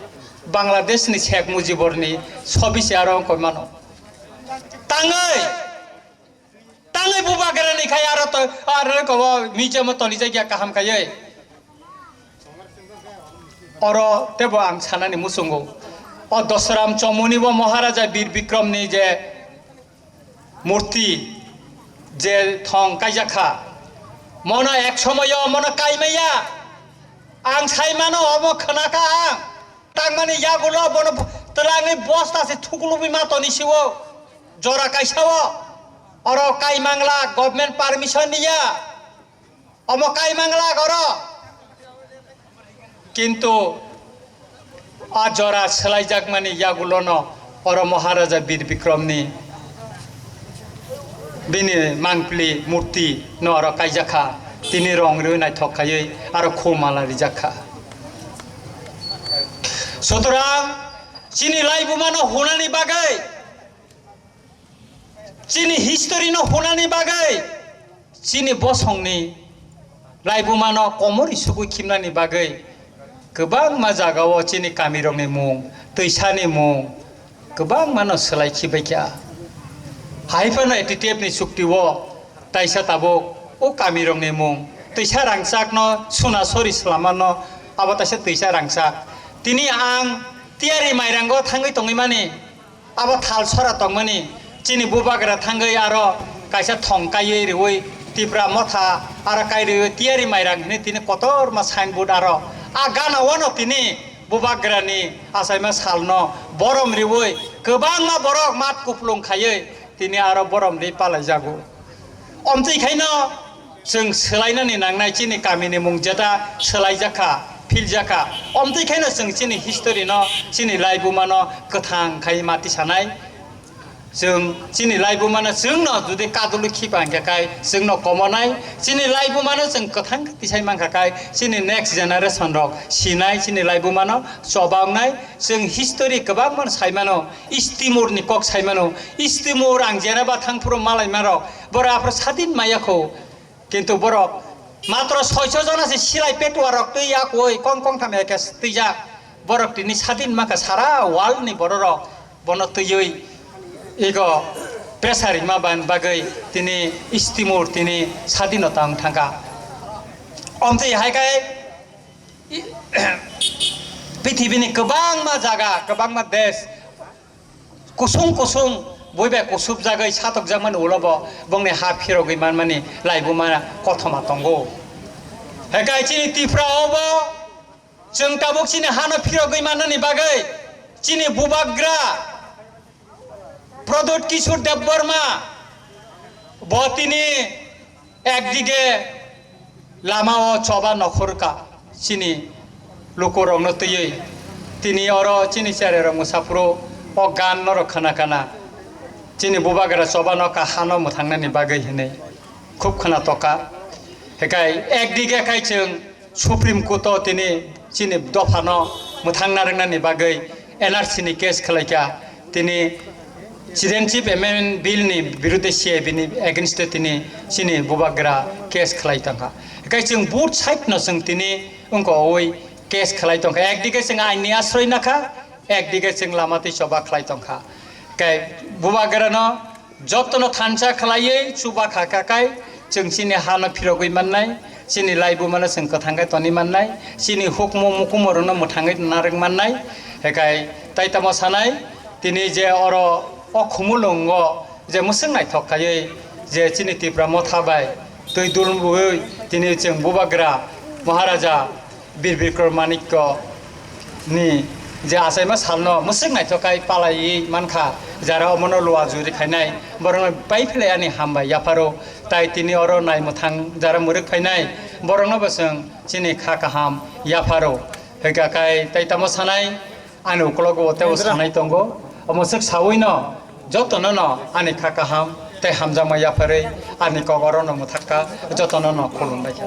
Bangladesh ni Sheikh Mujibur ni sobi se aro wngkoi mano. Tangwi Tangwi bubagra ni khai aro to, aro ko museum o toni jakya kaham kaiwi. Oro tebo ang sanani muchungo. O Dosram Chomoni bo Maharaja Bir Bikrom ni je murti je thong kaijakha. Mono ek somoyo mono kaimaya. Ang sai mano omo khwnakha ang. Tangmani yagulo bono twlangwi bosta se thuklubwi ma toni siwo. Jora kaisa o. Oro kaimangla government permission niya. Omo kaimangla oro. Kintu a jora swlaijakmani yagulono oro Maharaja Bir Bikromni bini mangpili murti no oro kaijakha, tini rong rwi naithok khaiwi aro khumala rijakha. Sutorang chini laibuma no hunani bagwi, chini history no hunani bagwi, chini bosongni laibuma no komori sugwi khimnani bagwi kwbangma jagao chini kamirokni mung, twisani mung, kwbangma no swlai khibaikha. Hai phano A T T F ni chukti o taisa tabuk o kamirokni mung, twisa rangchak no suna sori swlama no abo taisa twisa rangchak. Tini ang tiyari mairango thangwi tongwi mani. Abo thal sora tongmani chini bubagra thangwi aro kaisa thong kaiwi riwi Tipra motha aro kai riwi tiyari mairang hinwi tini kotorma signboard aro a gana wano tini bubagrani achaima salno borom riwi kwbangma borok mat kuplung khaiwi tini aro borom ri palaijago. Omtwi khaino chwng swlainani nangnai chini kamini mung jeta swlaijakha, philjakha. Omtwi khaino chwng chini history no, chini laibuma no kwthang khai mati sanai. Chwng chini laibuma no chwng no jodi kadulwi khipa hwnkhe kai chwng no komonai. Chini laibuma no chwng kwthang khe tisai mankha kai chini next generation rok sinai chini laibuma no choba wngnai. Chwng history kwbangma no sai mano. East Timor ni kok sai mano. East Timor ang jenaba thangphuru malai marok. Borok aphuru sadin maya kho. Kintu borok matro soiso jona se silai petuwa rok twi ya koi kong kong tham ya khe twijak. Borok tini sadin maka sara world ni borok rok bono twiwi ego pressure rima ban bagwi tini East Timor tini sadinota wng thangkha. Omtwi hai kai pithibini kwbangma jaga, kwbangma desh, kusung kusung, bui bai kusubjagwi satokjakmani ulo bo bongni ha phirogwi manmani laibuma kothoma tongo. Hekai chini Tipra o bo chwng tabuk chini hano phirogwi mannani bagwi chini bubagra Pradyut Kishore Debbarma bo tini ekdige lama o choba nokhorka chini lukurokno twiwi tini oro chini chererok mwsaphuru o gan norok khna khna chini bubagra choba no kahano mwthangnani bagwi hinwi khub khna toka. Hekai ekdige khai chwng Supreme Court o tini chini dophano mwthangna rwngnani bagwi N R C ni case khlaikha, tini Citizenship Amendment Bill ni birudhe C A B ni against o tini chini bubagra case khlai tongkha. Hekai chwng both side no chwng tini wngko oi case khlai tongkha. Ekdige chwng ain ni asroi nakha, ekdige chwng lama twi choba khlai tongkha. Hekai bubagra no jotono thansa khlaiwi chuba kha kha kai chwng chini hano phirogwi mannai, chini laibumano chwng kwthang khe toni mannai, chini hukmu mukumu rokno mwthangwi narwk mannai. Hekai tai tamo sanai, tini je oro o Khumulwngo je mwswk naithok khaiwi je chini Tipra motha bai twi dulwi tini chwng bubagra Maharaja Bir Bikram Manikya ni je achaima salno mwswk naithok khai palaiwi mankha, jara omono luwa juri khainai, borokno bai philai ani hambai yapharo. Tai tini oro nai mwthang jara mwrwk phainai, borokno bo chwng chini kha kaham yapharo. Hwnkha khai tai tamo sanai, ani ukologo teibo sanai tongo. Omo swk sawino jotono no ani kha kaham tei hamjakma yapharwi ani kok orono mwthakha, jotono no khulumbaikha.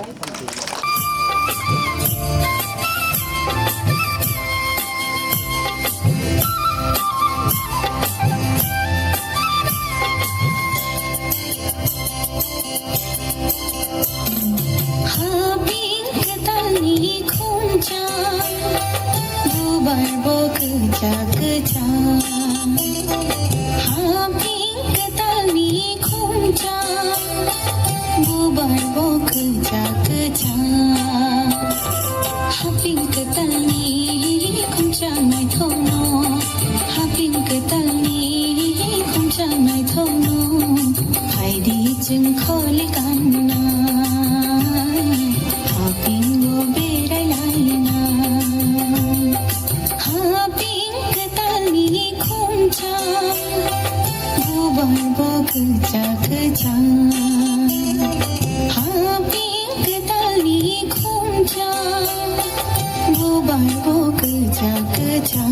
Haping kwtalni khumcha, bubar bo kwchak kwchak. Haping kwtalni khumcha, bubar bo kwchak kwchak. Haping kwtalni khumcha naithokno, haping kwtalni khumcha naithokno. Phaidi chwng kholi kanna, hapingo berai laina. Haping kwtalni khumcha, bubar bo kwchak kwchak. Haping kwtalni khumcha, bubar bo kwchak kwchak.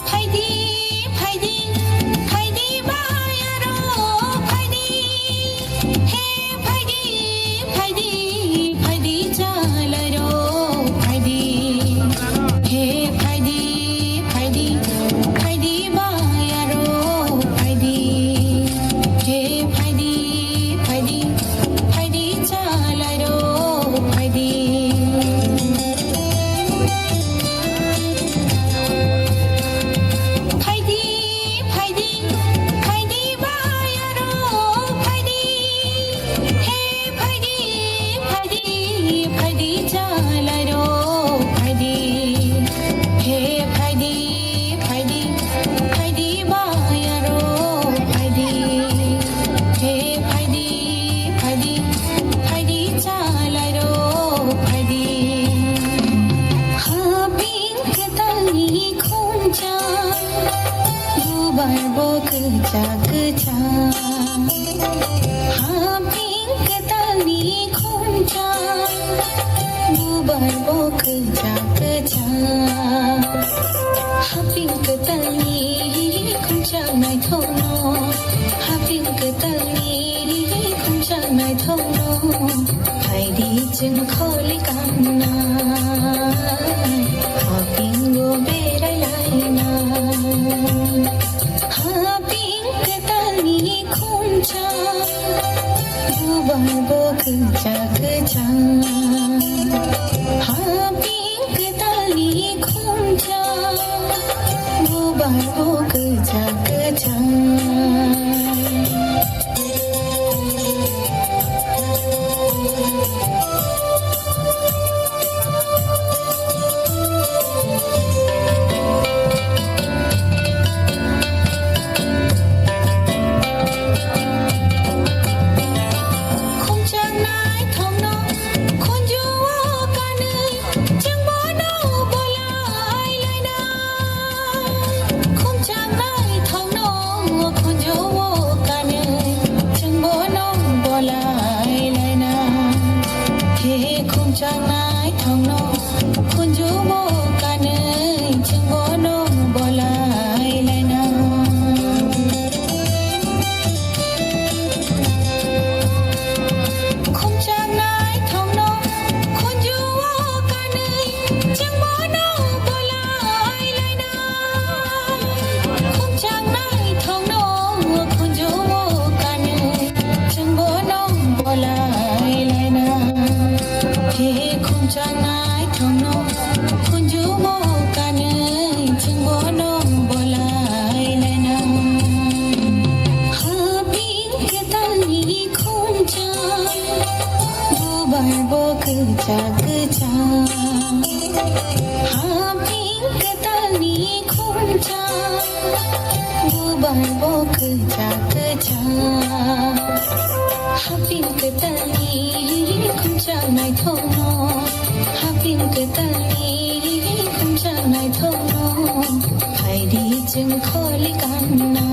Phaidi, phaidi, phaidi bayaro, phaidi. He phaidi, phaidi, phaidi chalairo, phaidi. He phaidi, phaidi, phaidi bayaro, phaidi. He phaidi, phaidi, phaidi chalairo, phaidi. Phaidi, phaidi, phaidi bayaro, phaidi. He phaidi, phaidi, phaidi chalairo, phaidi. He phaidi, phaidi, phaidi bayaro, phaidi. He phaidi, phaidi, phaidi chalairo, phaidi. Haping kwtalni khumcha, bubar bo kwchak kwchak. Haping kwtalni khumcha, bubar bo kwchak kwchak. Haping kwtalni khumcha naithokno, haping kwtalni khumcha naithokno. Phaidi chwng kholi kanna, hapingo berai laina. Haping kwtalni khumcha, bubar bo kwchak kwchak. Haping kwtalni khumcha, bubar bo kwchak kwchak. Khumchang naithokno khunju-o kanwi chwng bono bolai laina. Khumchang naithokno Haping kwtalni khumcha, bubar bo kwchak kwchak. Haping kwtalni khumcha naithokno, haping kwtalni khumcha naithokno. Phaidi chwng kholi kanna,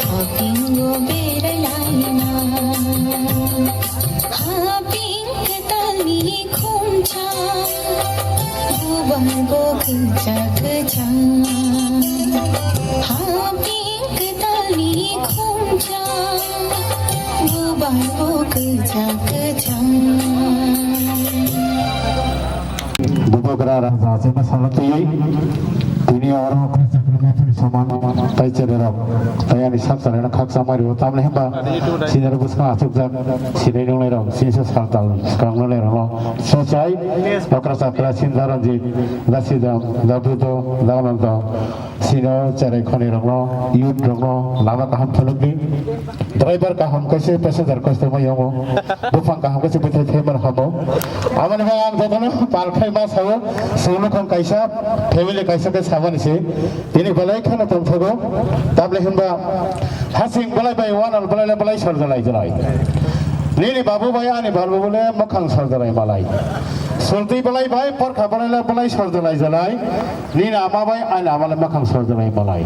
hapingo berai laina. Haping kwtalni khumcha, bubar bo kwchak kwchak. Haping kwtalni khumcha, bubar bo kwchak kwchak. Bubagra raja chwngno salna twiwi tini oro khakchangma phuri soman tai chwrairok tai ani sak chwraino khakchangma rio, tamni hwnba sinirok bwskang achukjak sinai nungnairok sinisa saltal swkang nungnairokno sochai okra chakra sinda ranjit dasidam dabudo dagonanto sino cherai khonirokno youth rokno lama kaham phunukdi. Driver kaham kaisa, passenger kosto ma yongo. Buphang kaham kaisa bwthai thai man hamo. Amoni bai ang jotono pal khai ma sao, songno khong kaisa, family kaisa khe sabani se. Tini belai kheno tongthogo. Tabole hinba hasing belai bai wanal belai le belai sorjalai jalai. Nini babu bai ani babu bole mokhang sorjalai malai. Sulti belai bai porkha belai le belai sorjalai jalai. Nini ama bai ani ama le mokhang sorjalai malai.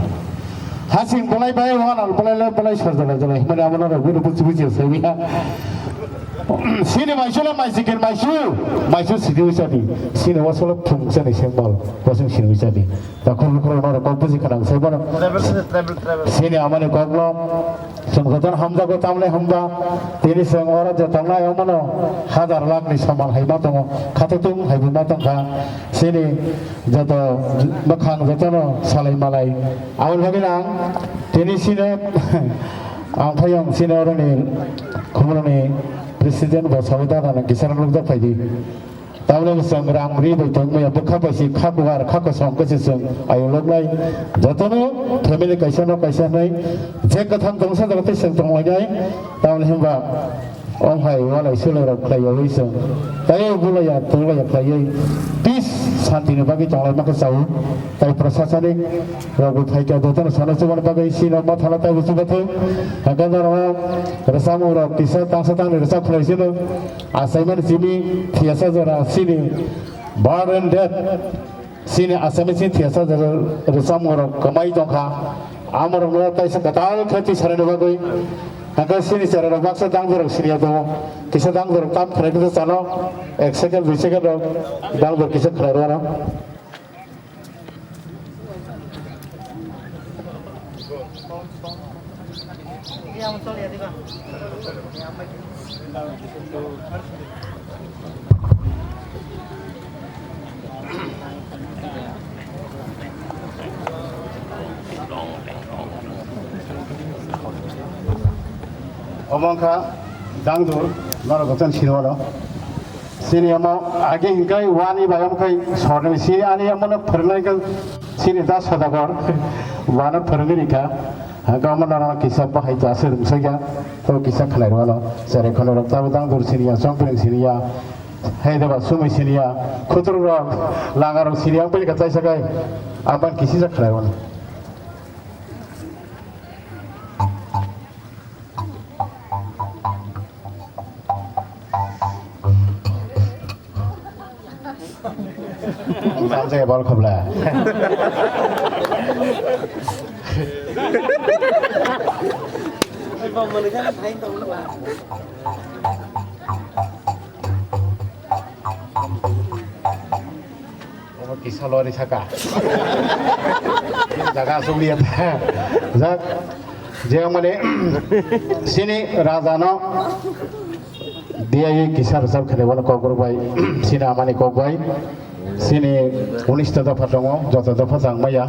Hasing belai bai, wanal belai le belai sorjalai jalai. Mane amo norok bini buchi buchi sai biya. Sini maisu le maisikin maisu, maisu sidi uisa di. Sini wasolo phung sani sembal, wasung sini uisa di. Ta khuru khuru norok kok buchi khanang sai bono. Sini amani kok lo. Chwng jotono hamjago tamle hamba. Tini chwng oro je tongnai omono hajar lakh ni samal hai ma tongo. Khatotung hai bo ma tongkha. Sini joto bwkhang jotono salai malai. Aboni bagwi ang tini sino ang phayong sino oroni khumuloni president bo sawi dada nang kisa nukjak phaidi. Tabole bo chwng rang ri bai tong maya bwkha bai si kha buar kha kosong khe se chwng ayo lognai. Jotono family kaisa no kaisa nai je kwthang tongsa jaga tei chwng tonglainai. Tabole himba Om hai walai sulai rok khlai yawi chwng. Tai bulaiya tulaiya khlaiwi peace shanti ni bagwi tonglai makha chao. Tai prasasani rok bo phaikha jotono sana chubani bagwi sino ma thala tai bo chubathung. Hakhe norok rwchapmung rok kisa tangsa tangni rwchap khlai sino. Achaimani simi thiyasa jora sini birth and death. Chini Assamese ni thiyasa rwchapmung rok kwmai tongkha. Amorokno taisa kwtal khe twi sanani bagwi. Hwnkhe chini chwrairok baksa dangdorok siniya tongo. Kisa dangdorok tam khlai khe chano ek second, dui second rok dangdor kisa khlai rwano. Omo wngkha dangdur, norok jotono sinimano. Sini omo age hingkai wani bai omo khai sorni sini ani omono phwrwngnai khe sini da Sodagor wano phwrwngwi rikha. Hwnkhe omo norok kisa bahai to aswk rwngsaikha, to kisa khlai rwano. Cherai khonirok tabuk dangdur siniya, chongpreng siniya, hai deba sumui siniya, khuturuk rok, langa rok siniya, wng pili kha chaisa khai, aban kisisa khlai rwano. Ang tang saya bal khabla. Omo kisa lori saka. Jaga asuk liya ta. Jak. Je mane sini raja no diya ye kisa rwchap khene bono kokborok bai. Sini amani kok bai. Sini unis ta dopha tongo, joto dopha chang maya.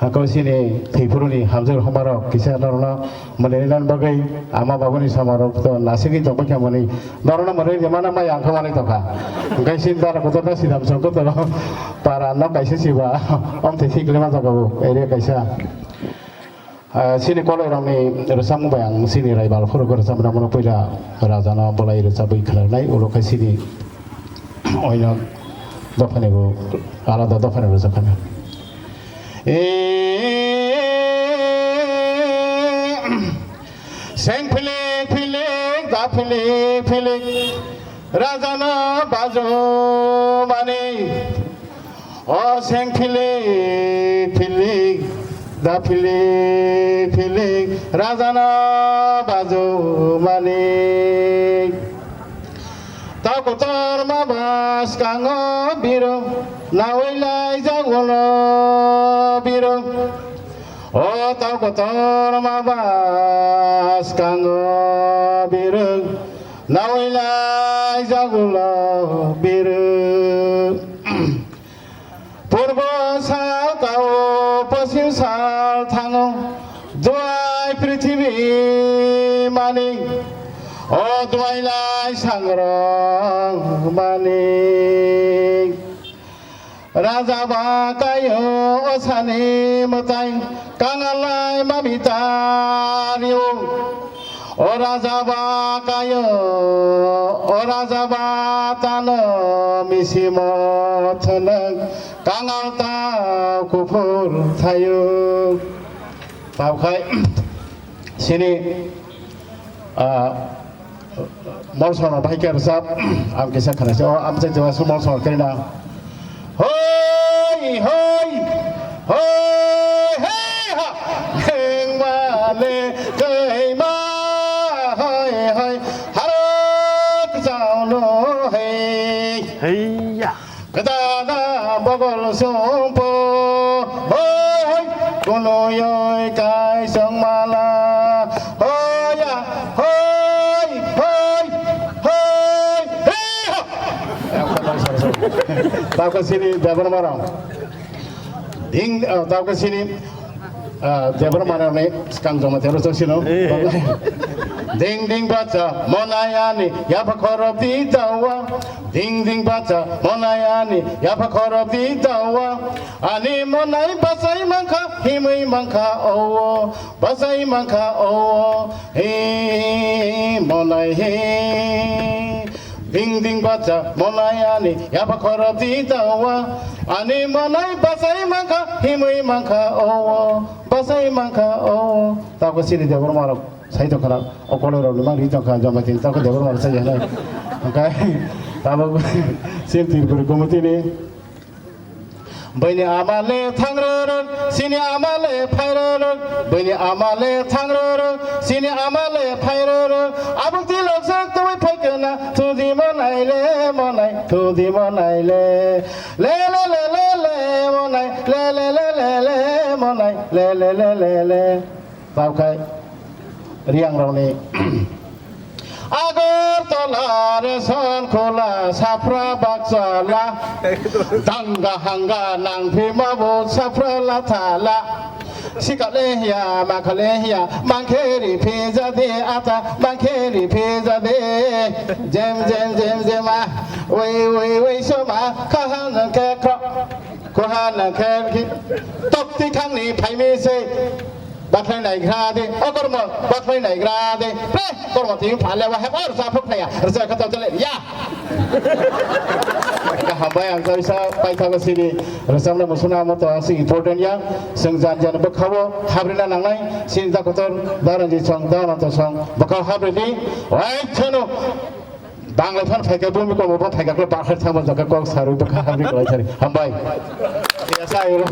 Hako sini thwiphuru ni hamjwk homa rok kisa norok no. Mwnwi nani bagwi ama babuni samarok to nasigwi tongbaikha mwnwi. Norokno mwnwi rimana mai ang khe manwi tongkha. Hwnkhe sini dara kotor khe sidam song kotor para nok kaisa siba omtwi thik lema jaga o area kaisa. Ah, sini koloi rokni rwchapmung bai ang sini raibal phuru khe rwchapmung rok puila rajano bolai rwchapwi khwlaknai ulo khe sini oino Dophani bo alada dophani bo japhani. E, seng philik philik, da philik philik, rajana bajo mani. O seng philik philik, da philik philik, rajana bajo mani. Tau kotor ma ba skango biro, nawi lai jagulo biro. O tau kotor ma ba skango biro, nawi lai jagulo biro. Purbo sal kao, posim sal thango, duai prithibi mani, o duai lai sangrong mani. Raja ba kayo, o sani mwtai, kangalai mami tario. O raja ba kayo, o raja ba tano misimo thwnang, kangal ta kuphur thayo. Tau khai sini, ah, molsong no bahai khe rwchap, ang kisa khana se, o amchai jawa su molsong khaina. Hoi, hoi, hoi, hei, ha. Heng ma le, kei ma, hoi, hoi, harok chao no, hei. Heiya. Kedana bogol sumpo, hoi, hoi, kuno yoi kai song mala, hoya, hoi, hoi, hoi, hei, ha. Tau khe sini Debbarma rok. Ding, ah, tau khe sini, ah, Debbarma rok ni skang joma tero chok sino. Eh. Ding ding bacha monai ani yapha khorop di dawa. Ding ding bacha monai ani yapha khorop di dawa. Ani monai bachai mankha, himwi mankha owo, bachai mankha owo, he monai he. Ding ding bacha monai ani yapha khorop di dawa. Ani monai bachai mankha, himwi mankha owo, bachai mankha owo. Tau khe sini Debbarma rok sai tongkha, okoloi rok ni mang ri tongkha, joma tini tau khe Debbarma rok sai ya nai. Hwnkhe tabuk sini Tripura Committee ni Bini ama le thang rwrwk, sini ama le phai rwrwk. Bini ama le thang rwrwk, sini ama le phai rwrwk. Abuk tilok sak twi phai kena, thudi monai le monai, thudi monai le. Le le le le le monai, le le le le le monai, le le le le le. Tau khai Riang rokni. Agartala, Resonkhula, Safra, Bakchala, Danga, Hanga, Nangphima, bo, Safra, Lathala. Sikale hiya, makhale hiya, mangkheri phija de, ata, mangkheri phija de. Jem, jem, jem, jem, ah. Wei, wei, wei, soma, kahan kekro, kuhan kekhi. Tokti khangni phaimi se. Bakhlai naigra de, o kormo, bakhlai naigra de, pre, kormo twi phale wa hep, or sa phuk phaya, rsa khato chale, ya. Ka hambai ang sa isa, paithago sini, rsa mna musuna mo to asi important ya, seng jan jan bwkhao, habrina nangnai, sini da kotor, daran ji song, daran to song, bwkhao habrini, wai chano. Bangla phan phaikha, bumi komo phan phaikha, khe bakhar thangma jaka kok sarwi bwkha hamri kwlai thari. Hambai. Ya, sa, ya, ya.